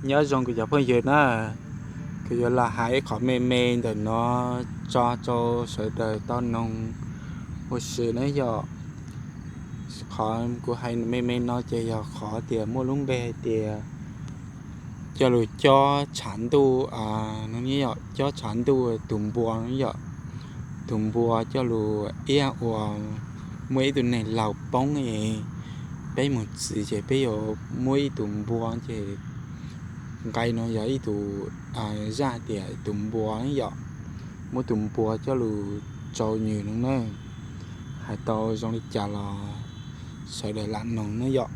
Nyob zoo kuv cov phooj ywg na, kuv yuav los hais ib qho me me ntawm no tso rau sawv daws tau noog ua si na yom. Qhov kuv hais me me no ces yog qhov tias muaj lub npe hais tias coj lus cob tshav ntuj, cob tshav ntuj tus npua yom. Tus npua coj lus iab uas muaj ib tug neeg laus poob, peb mus txwv ces peb yuav muab ib tus npua ces nqe no yog ib tus zaj tias tus npua yom, muab tus npua coj lus tsau nws no na. Hais tau zoo li cas los sawv daws lam noog na yom.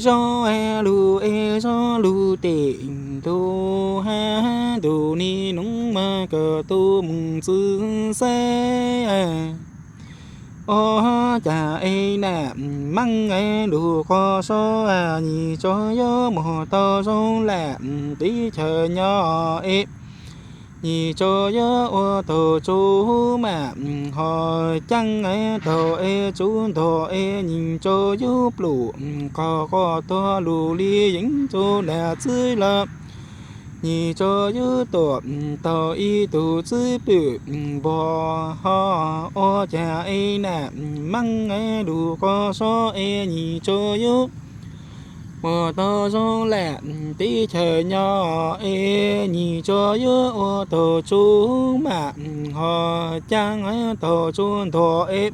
Zoo lus es zoo lus tes ntuj, ntuj ni nub mas koj tuaj mus txwv xeb. Ua cas es nam meej lus qhov sob, nyim tso yuav muag tau zoo lam teb chaws nyob es, nyim tso yuav ua tau tsuj mam ho caaj taug es tsuj ntog es, nyim tso yuav plum qhov qhov tuag lus li yeeb tsuj nam txwb los, nyim tso yuav tuam tau ib tug txwb pwm npog ho. Ua cas es nam meej lus qhov sob es, nyim tso yuav muag tau zoo lam teb chaws nyob es, nyim tso yuav ua tau tsuj mam ho caaj taug tsuj ntog es,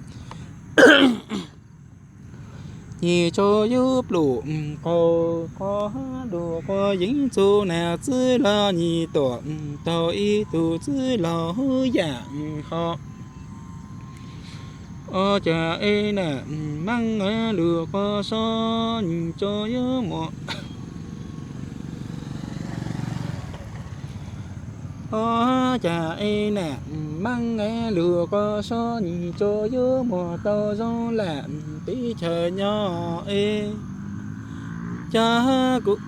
nyim tso yuav plum qhov qhov lus qhov yeeb tsuj nam txwb los, nyim tuam tau ib tug txwb laug yam ho. Ua cas es nam meej lus qhov sob, nyim tso yuav muag Ua cas es nam meej lus qhov sob, nyim tso yuav muag tau zoo lam teb chaws nyob es, cas kuv,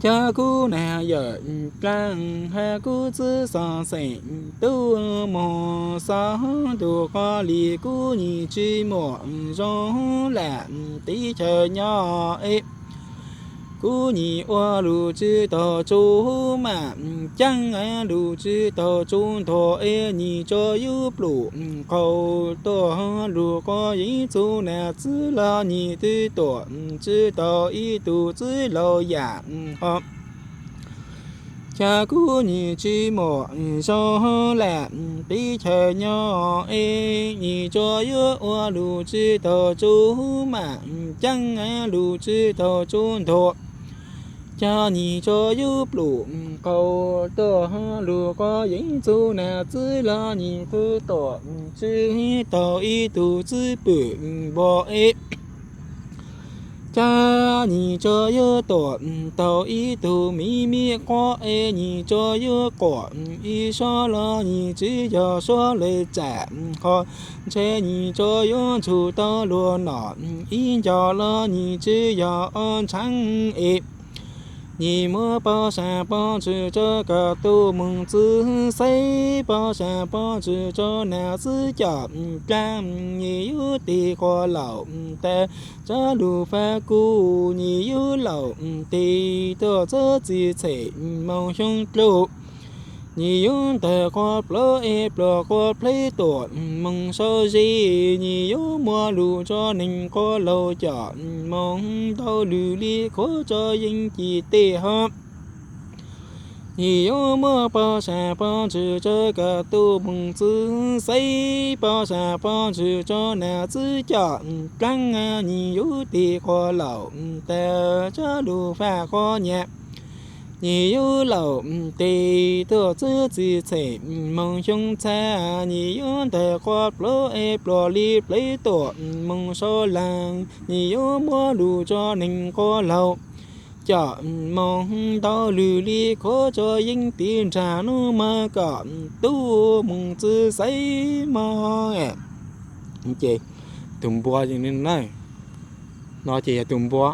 cas kuv nam yawm dlaaj has kuv txwv xov xeem tuaj mus xov ntuj qhov li, kuv nyim tsi muaj zoo lam teb chaws nyob es, kuv nyim ua lus tsi taug tsuj mam caaj, lus tsi taug tsuj ntog es, nyim tso yuav plum qhov tuag lus qhov yeeb tsuj nam txwb los, nyim twb tuam tsi tau ib tug txwb laug yam ho. Cas kuv nyim tsi muaj zoo lam teb chaws nyob es, nyim tso yuav ua lus tsi taug tsuj mam caaj, lus tsi taug tsuj ntog, cas nyim tso yuav plum qhov tuag lus qhov yeeb tsuj nam txwb los, nyim twb tuam tsi taug ib tug txwb pwm npog es, cas nyim tso yuav tuam tau ib tug miv miv quab es, nyim tso yuav quam ib suab los, nyim tsi yog suab le tsam ho. Ntshe nyim tso yuav ntsug tau luag nom ib nco los, nyim tsi yog ob ntshav es, nyim muab pov sam pov ntsws tso kom tuaj mus txwv xeb, pov sam pov ntsws tso nam txwb coj dlaab, nyim yuav tig qhua laum tas tso lus faj kuv, nyim yuav laum tig tuaj txwv txi tshem moog xyoo dlug, nyim yuav ntawg qhua plawv es pluag qhua pleb tuam moog sau zis, nyim yuav muaj lus tso neeg qhua laug coj moog ntau lwm li khuav tso yeeb ci tej ho. Nyim yuav muab pov sam pov ntsws tso kom tuaj moog txwv xeb, pov sam pov ntsws tso nam txwb coj dlaab, nyim yuav tig qhua laum tas tso lus faj qhua nyam, nyim yuav laum tig tuaj txwv txi tshem moog xyoo txha, nyim yuav ntawg qhua plawv es pluag li pleb tuam moog sau laag, nyim yuav muab lus tso neeg qhua laug coj moog ntau lwm li khuav tso yeeb tiv nrag nub mas kom tuaj moog txwv xeb mog. Ces tus npua na, no ces yog tus npua,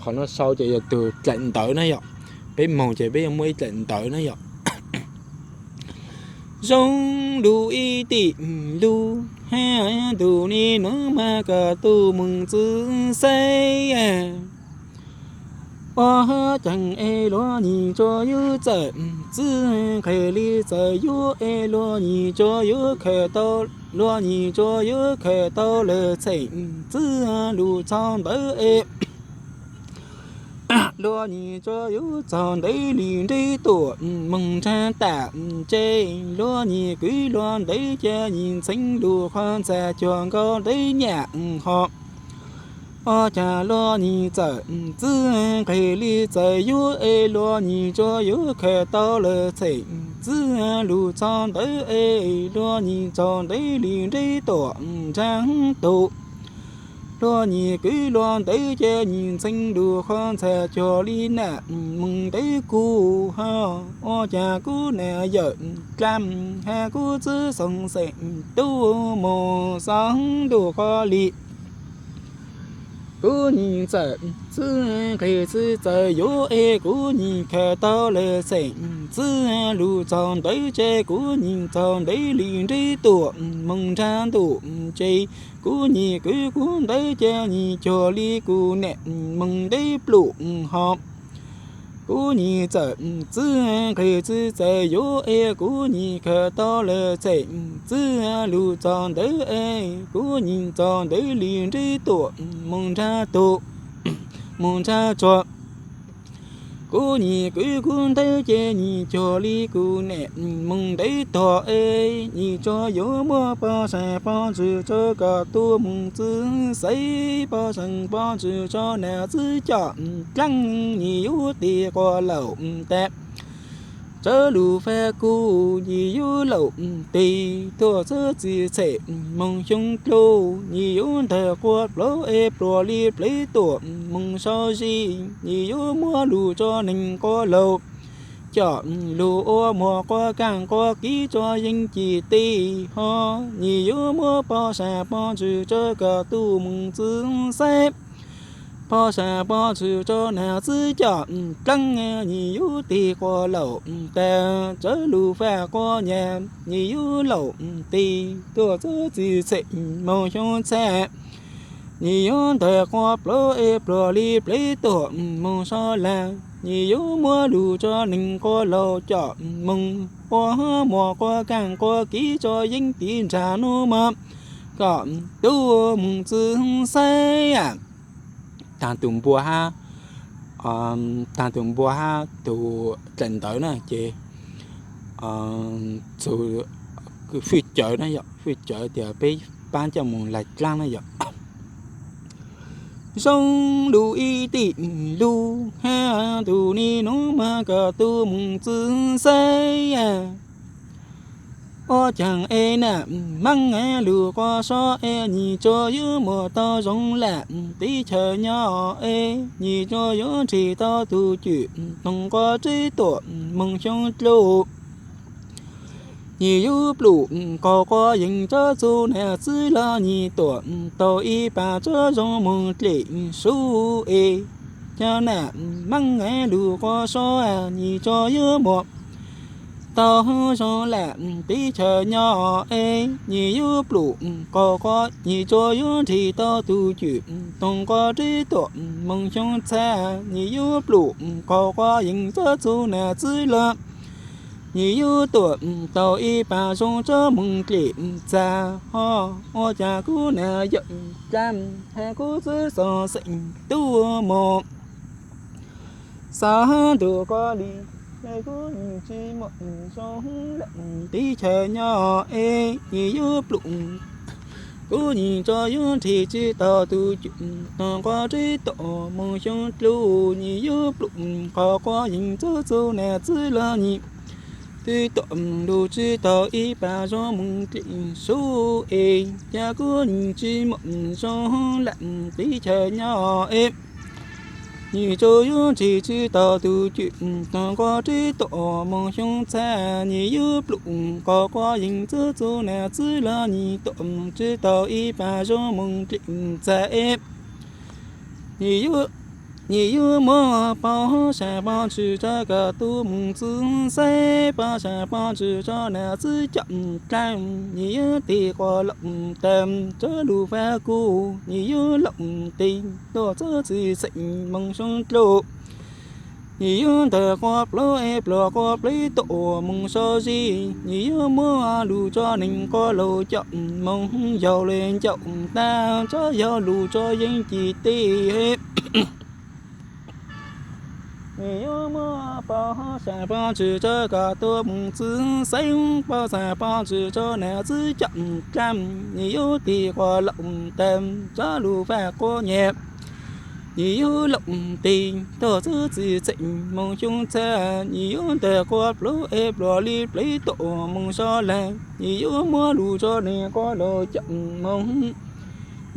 qhov no sau ces yog tus dlaim ntawv na yom. Peb moog ces peb yuav muaj ib dlaim ntawv na yom. Zoo lug ib tim lug hab ntus ni nuav mas kom tub moog txwv xeeb. Ua caag es luag nim tsuas yuav txawm txwv nqes li txawm yuav es luag nim tsuas yuav khaws tau, luag nim tsuas yuav khaws tau lawm txheem txwv lug txog ntawd es luag nim tsuas yuav txog ntawd li nreb tuam moog nraag tam tseg, luag nim kwv luag ntawd ca nim ntxeev lug qhov ntxhag cuag nkaus ntawd nyam hov. Ua caag luag nim txawm txwv nqes li txawm yuav es luag nim tsuas yuav khaws tau lawm txheem txwv lug txog ntawd es luag nim txog ntawd li nreb tuam nraag tus. Luag nim kwv luag ntawd ca nim ntxeev lug qhov ntxhag cuag li nam moog ntawd kuj hov. Ua caag kuv nam yawm dlaab hab kuv txwv xoom xeem tub moog xaav ntuj qhov li. Kuv nim txawm txwv nqes txwv txawm yuav es kuv nim khaws tau lawm txheem txwv lug txog ntawd ces kuv nim txog ntawd li nreb tuam moog nraag tus ces kuv nim kwv kuv ntawd ca nim cuag li kuv nam moog ntawd plum hov. Kuv nim txawm txwv nqes txwv txawm yuav es kuv nim khaws tau lawm txheem txwv lug txog ntawd es kuv nim txog ntawd li nreb tuam moog nraag tus, moog nraag tsua. Kuv nim kwv kuv ntawd ces nim cuag li kuv nam moog ntawd tuag es nim tsuas yuav muab poj sam poj ntswg tso kom tub moog txwv xeeb, poj sam poj ntswg tso nam txwv com dlaab nim yuav tig quas laum tas. Tsawv lug faj kuv nim yuav laum tig tuaj txwv txwv txhem moog xyoob dlub nim yuav ntawg quas plaub es pluag li plev tuam moog sau zis nim yuav muab lug tso neeg quas laus com lug ua muag quas kaaj quas kiv tso yeej cim tij hov. Nim yuav muab poj sam poj ntswg tso kom tub moog txwv xeeb, poj sam poj ntswg tso nam txwv com dlaab nim yuav tig quas laum tas. Tsawv lug faj quas nyas nim yuav laum tig tuaj txwv txwv txhem moog xyoob txhab nim yuav ntawg quas plaub es pluag li plev tuam moog sau las nim yuav muab lug tso neeg quas laus com moog ua muag quas kaaj quas kiv tso yeej tiv nrag nub mog kom tub moog txwv xeeb. Taag tus npua hab, taag tus npua hab tus dlaim ntawv na ces txug fwj cawv na yom, fwj cawv tias peb paab coj moog laig dlaab na yom. Zoo lug ib tim lug hab ntus ni nuav mas kom tub moog txwv xeeb. Ua caag es nam maab lug quas sob es nim tsuas yuav muaj tau zoo lam teb chaws nyob es nim tsuas yuav nrhig tau tug cwm toog quas reb tuam moog xyoob dlub. Nim yuav plum qaug quas yees tsob txug nam txwv lug nim tuam tau ib paag tsob zoo moog dlim sub es cov nam maab lug quas sob nim tsuas yuav muaj tau zoo lam teb chaws nyob es nim yuav plum qaug quas nim tsuas yuav nrhig tau tug cwm toog quas reb tuam moog xyoob txhab nim yuav plum qaug quas yees tsob txug nam txwv lug nim yuav tuam tau ib paag zoo tsob moog dlim txag hov. Ua caag kuv nam yawm dlaab hab kuv txwv xoom xeem tub moog xaav ntuj qhov li, kuv nim tsi muaj zoo lam teb chaws nyob es nim yuav plum, kuv nim tsuas yuav nrhig tsi tau tug cwm toog quas reb tuam moog xyoob dlub nim yuav plum qaug quas yees tsob txug nam txwv lug nim twb tuam lug tsi tau ib paag zoo moog dlim sub es, ca kuv nim tsi muaj zoo lam teb chaws nyob es nim tsuas yuav nrhig tsi tau tug cwm toog quas reb tuam moog xyoob txhab nim yuav plum qaug quas yees tsob txug nam txwv lug nim tuam tsi tau ib paag zoo moog dlim txag es nim yuav Nyias yuav muab poj sam poj ntxwg tso kom tuaj mus txwv xeeb, poj sam poj ntxwg tso nam txwv coj dlaab, nyias yuav tig quas looj tag, txoj lus faj kuv nyias yuav looj tig tuaj txog txiv txheej moog xyoo dlub. Nyias yuav ntawm quas plaub es pluag quas pleb tuaj moog so zis, nyias yuav muab lus tso neeg quas laus coj moog yaug le ncaum tag, txoj yaug lus tso yeeb ci teb. Nyias yuav muab poj sam poj ntxwg tso kom tuaj mus txwv xeeb, poj sam poj ntxwg tso nam txwv coj dlaab, nyias yuav tig quas looj tag, txoj lus faj quas nyias, nyias yuav looj tig tuaj txog txiv txheej moog xyoo txhab, nyias yuav ntawm quas plaub es pluag li pleb tuaj moog so laag, nyias yuav muab lus tso neeg quas laus coj moog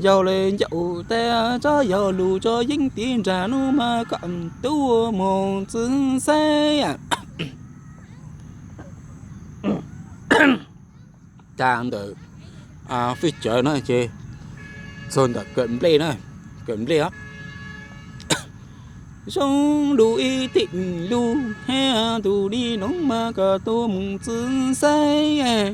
yaug le ncaum tag, txoj yaug lus tso yeeb tib nraag nub mas kom tuaj moog txwv xeeb. Tag ntawm fwj cawv na ces txug ntawm kawm nplej na, kawm nplej os. Zoo lus ib tim lug hab tus li noog mas kom tuaj moog txwv xeeb.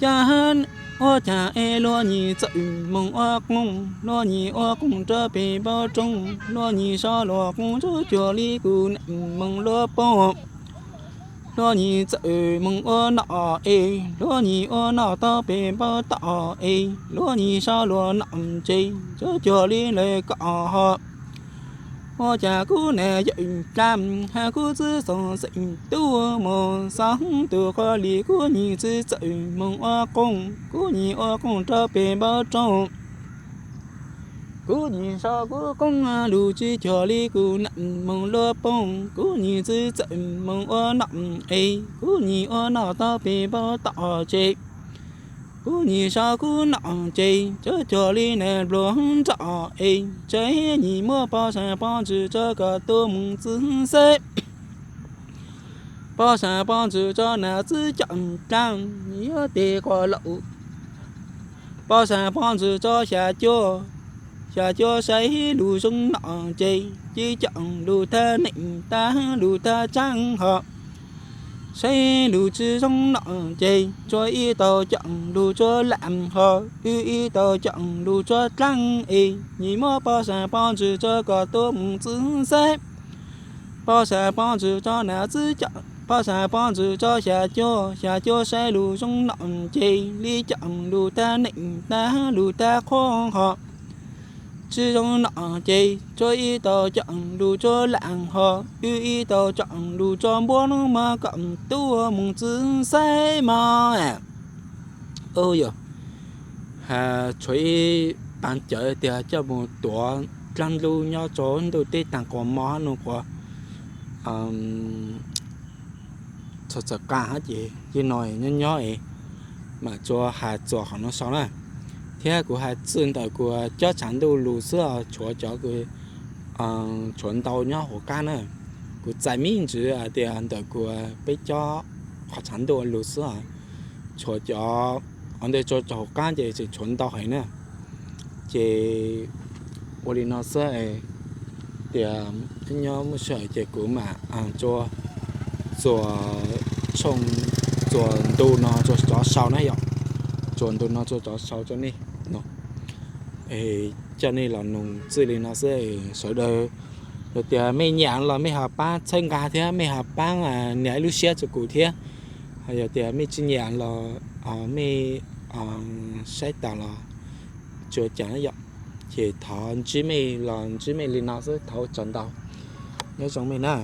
Ca hab ua cas es luag nyias txawm moog ua qooj, luag nyias ua qooj rau pem npoo rooj, luag nyias so luag qooj tsuag cuag li kuv nam moog luag poog. Luag nyias txawm moog ua noj es, luag nyias ua noj tau pem npoo tom es, luag nyias so luag noj ces tsuag cuag li lawv kom ho. Ua cas kuv nam yawm dlaab hab kuv txwv xoom xeem tuaj moog xov tus qhov li kuv nyias txwv txawm moog ua qooj, kuv nyias ua qooj rau pem npoo rooj. Kuv nyias so kuv qooj lug tsuag cuag li kuv nam moog luag poog, kuv nyias txwv txawm moog ua noj es, kuv nyias ua noj tau pem npoo tom ces, kuv nyias so kuv noj ces tsuag cuag li nam npluag nroj es, tseem nyias muab poj sam poj ntxwg tso kom tuaj moog txwv xeeb. Poj sam poj ntxwg tso nam txwv coj dlaab, nyias yuav tig quas laus. Poj sam poj ntxwg tso xya cuab, xya cuab saib lug zoo noj ces, cia coj lug thab neeg tag lug thab tsaab ho. Saib lug tsi zoo noj ces, tsuas ib tau coj lug tsuag laam ho, wb ib tau coj lug tsuag dlaab es, nyias muab poj sam poj ntxwg tso kom tuaj moog txwv xeeb. Poj sam poj ntxwg tso nam txwv coj, poj sam poj ntxwg tso xya cuab, xya cuab saib lug zoo noj ces, li coj lug thab neeg tag lug thab qhuab ho. Tsi zoo noj ces, tsuas ib tau coj lug tsuag laam ho, wb ib tau coj lug tsuag npuab nub mas kom tuaj moog txwv xeeb mog. Yog has tshuav ib paab cawv tias coj moog tuav dlaab lub nyob rua ntuj teb taag quas mob nua quas txhua txawm qaab hab ces yog no nyob nyob es mam tsuas has txuas qhov no sau na. Thiab kuv has txwj ntawm kuv cob tshav ntuj lug xwb os, tshuav cov kws tshuav ntau nyob huv qaab na. Kuv txais me ntsis hais tias ntawm kuv peb cob qhov tshav ntuj lug xwb os, tshuav cov ua ntej tso rau huv qaab ces tseem tshuav ntau heev na. Ces ua li no xwb, tias nyob muaj sij hawm ces kuv mam tsuas txuas tshooj, txuas ntu no tsuas rov sau na yom, txuas ntu no tsuas rov sau rau nej no. Coj nej los noog txwj li no xwb, sawv daws yog tias mej nyiam los mej ho paab txhawb nqa thiab mej ho paab nias ib lub siab rua kuv thiab. Yog tias mej tsi nyiam los mej saib tas los tsuas cas na yom. Ces thov ntsib mej los ntsib mej li no xwb, thov ua tsaug ntau, nyob zoo mej na.